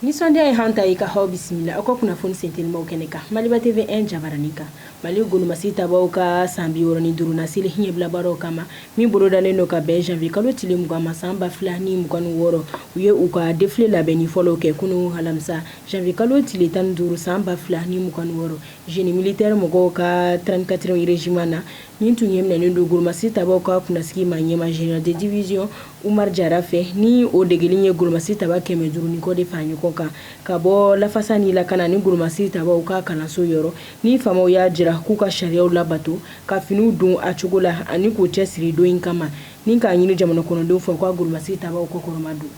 Nisɔndiya ye han ta i ka aw bisimila aw ka kunnafoni sentelimaw kɛnɛ kan Maliba TV 1 jabaranin kan. Mali golomasi tabaw ka san 65nan seli ɲɛbilabaaraw kama min bolodalen don ka bɛn janvier kalo tile 20 ma san 2026, u ye u ka défilé labɛnni fɔlɔw kɛ kunun alamisa janvier kalo tile 15 san 2026 génie militaire mɔgɔw ka 34e régiment na min tun ɲɛminɛnen don golomasi tabaw ka kunnasigi maa ɲɛmaa général de division Umar Jara fɛ ni o degeli ye golomasi taba 500 ni kɔ de fara ɲɔgɔn kan ka bɔ lafasa ni lakana ni golomasi tabaw ka kalanso yɔrɔ ni faamaw y'a jira k'u ka sariyaw labato ka finiw don a cogo la ani k'u cɛsiri don in kama ni k'a ɲini jamana kɔnɔdenw fɛ u ka golomasi tabaw kɔkɔrɔma don.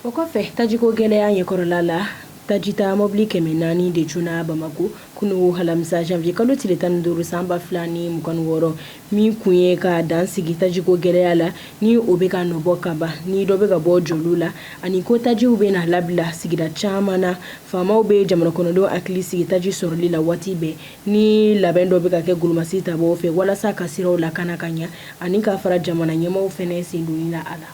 O kɔfɛ tajiko gɛlɛya ɲɛkɔrɔla la tajita mɔbili 400 de cunna Bamakɔ kunun alamisa janvier kalo tile 15 san 2026 min kun ye ka dan sigi tajiko gɛlɛya la ni o bɛ ka nɔbɔ kaban ni dɔ bɛ ka bɔ jɔliw la ani ko tajiw bɛ na labila sigida caman na faamaw bɛ jamana kɔnɔdenw hakili sigi taji sɔrɔli la waati bɛɛ ni labɛn dɔ bɛ ka kɛ golomasi tabaw fɛ walasa ka siraw lakana ka ɲɛ ani ka fara jamana ɲɛmaaw fana sendonni la a la.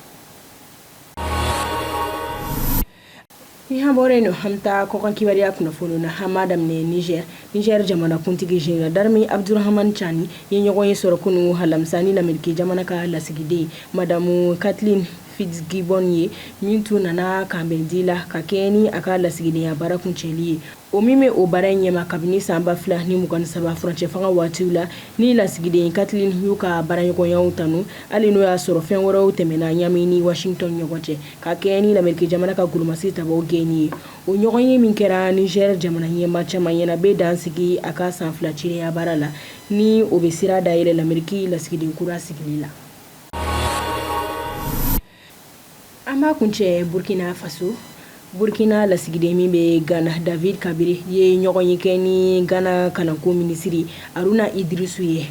Ni an bɔra yen nɔ an bɛ taa kɔkan kibaruya kunnafoni na an b'a daminɛ Niger Niger jamanakuntigi général d'armée Abdourahamane Tiani ye ɲɔgɔn ye sɔrɔ kunun alamisa ni Lameriki jamana ka lasigiden Madame Kathleen Fitzgibbon ye min tun nana kanbɛndi la ka kɛɲɛ ni a ka lasigidenya baara kuncɛli ye o min bɛ o baara in ɲɛma kabini san 2023 furancɛ fanga waatiw la ni lasigiden Kathleen y'u ka baaraɲɔgɔnyaw tanu hali n'o y'a sɔrɔ fɛn wɛrɛw tɛmɛna Niamey ni Washington ɲɔgɔn cɛ ka kɛɲɛ ni Lameriki jamana ka golomasi tabaw gɛnni ye. O ɲɔgɔnye min kɛra Niger jamana ɲɛmaa caman ɲɛna bɛ dan sigi a ka san 2 cidenya baara la ni o bɛ sira dayɛlɛ Lameriki lasigiden kura sigili la. An b'a kuncɛ Burkina Faso Burkina lasigiden min bɛ Ghana David Kabire ye ɲɔgɔnye kɛ ni Ghana kalanko minisiri Haruna Idrisu ye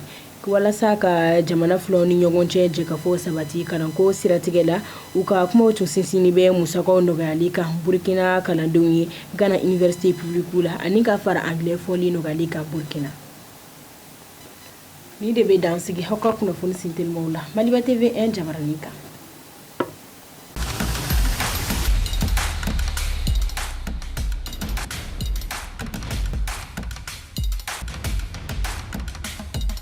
walasa ka jamana filaw ni ɲɔgɔn cɛ jɛkafɔ sabati kalanko siratigɛ la. U ka kumaw tun sinsinni bɛ musakaw nɔgɔyali kan Burkina kalandenw ye Ghana université publique la ani ka fara anglais fɔli nɔgɔyali kan Burkina. Nin de bɛ dan sigi aw ka kunnafoni sentelimaw la Maliba TV 1 jabaranin kan.